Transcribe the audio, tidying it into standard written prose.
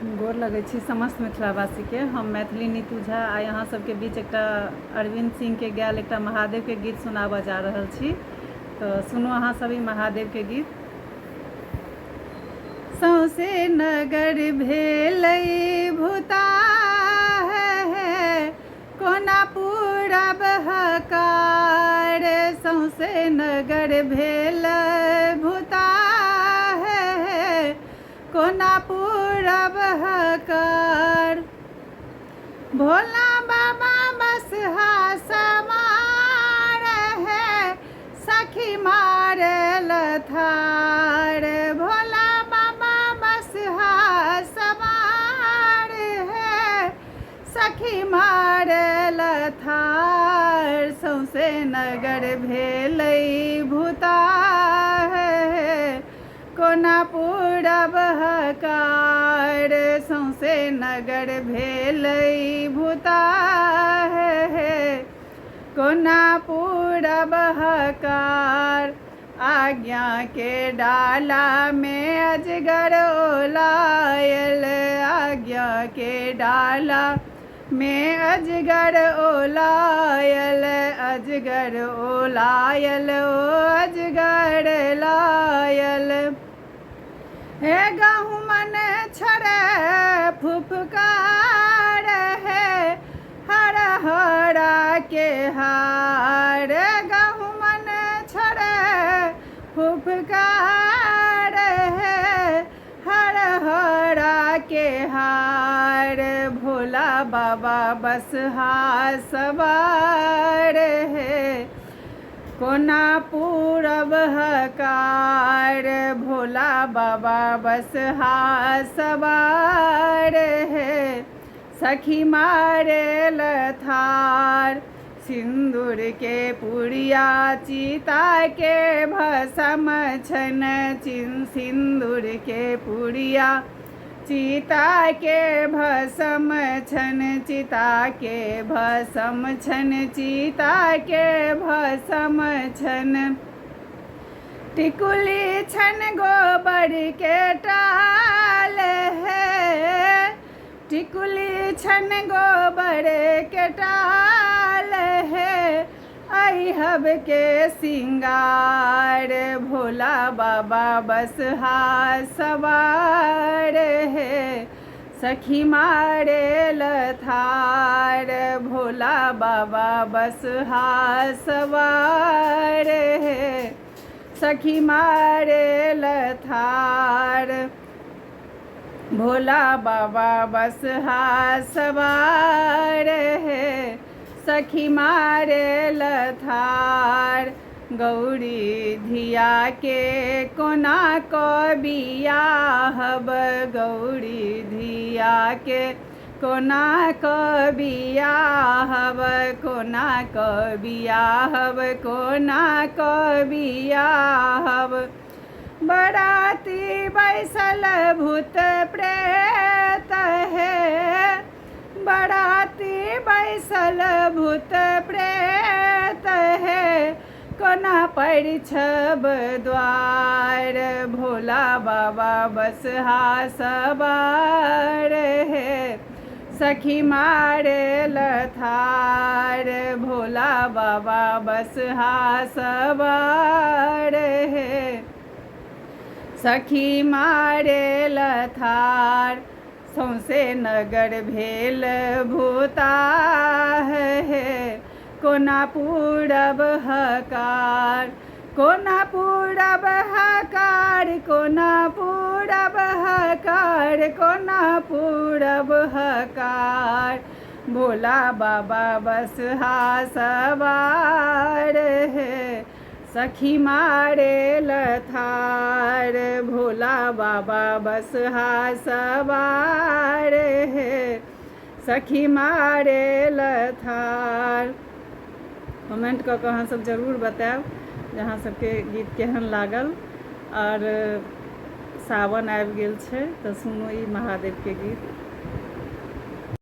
गोर लगै छी समस्त मिथिलावासीके। हम मैथिली नीतू झा आइ अहाँ सबके बीच एकटा अरविन्द सिंहके गायल एकटा महादेवके गीत सुनाबऽ जा रहल छी। तऽ सुनू अहाँ सब ई महादेवके गीत। सौंसे नगर भेलै भूताह कोना पूरब हकार। सौंसे नगर भेलै भूताह कोना पूरब हकार। भोला बाबा बसहा सवार है सखी मारल थार। भोला बाबा बसहा सवार है सखी मारल थार। सौंसे नगर भेलै भूताह कोना पूरब हकार। सौंसे नगर भेलै भूताह कोना पूरब हकार। आज्ञा के डाला में अजगर ओलायल। आज्ञा के डाला में अजगर ओलायल। अजगर ओलायल ओ अजगर लायल। हे गहुमन छड़े फुफकार हे हर हरा के हार। गहुमन छड़े फुफकार हे हर हरा के हार। भोला बाबा बसहा सवार हे कोना पूरब हकार। भोला बाबा बसहा सवार हे सखी मारे लथार। सिन्दूर के पुड़िया चिता के भसम छन। सिन्दूर के पुड़िया चिता के भसम छन। चिता के भसम छन चिता के भसम छन। टिकुली छन गोबर के टाल है। टिकुली छन गोबर के टाल है अहिहब के सिंगार। भोला बाबा बसहा सवार है सखी मारे लथार। भोला बाबा बसहा सवार है सखी मारे लथार। भोला बाबा बसहा सवार है सखी मारे लथार। गौरी धिया के कोना क बियाहब। गौरी धिया के कोना क बियाहब। कोना क बियाहब कोना क बियाहब। बराती बैसल भूत प्रेत हे। बराती बैसल भूत प्रेत हे कोना परिछब द्वार। भोला बाबा बसहा सवार हे सखी मारे लथार। भोला बाबा बसहा सवार हे सखी मारे लथार। सौंसे नगर भेल भूताह हे कोना पूरब हकार। कोना पूरब हकार कोना पूरब हकार कोना पूरब हकार। भोला बाबा बसहा सवार हे सखी मारे लथार। भोला बाबा बसहा सवार हे सखी मारे लथार। कमेंट कऽ कऽ अहाँ सब जरूर बतायब जे अहाँ सबके गीत केहन लागल। आओर सावन आबि गेल छै तऽ सुनू ई महादेवके गीत।